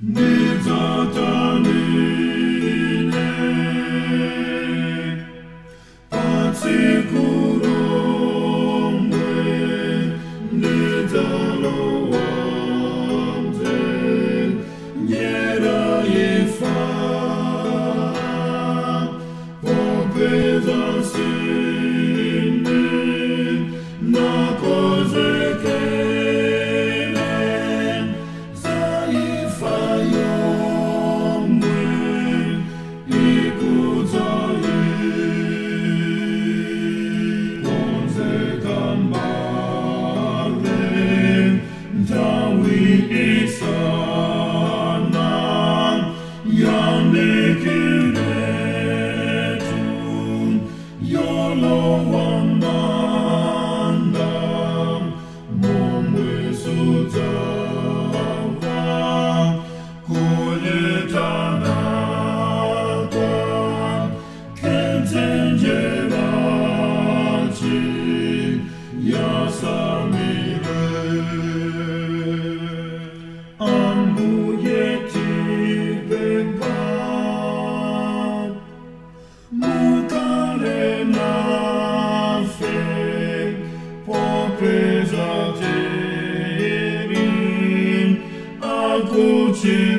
Ndidzatanine Patsiku lomwe ndidzalowa mdzenje la imfa popeza sindinakonzekele za imfa yomwe ikudzayi. Konzeka m'bale nthawi isana yandikiretu yolowa m'manda momwe sudzamva kuitana kwake dzenje lachiyasamire. Ambuye tipempha mukhale nafe popeza tili akuchimwa.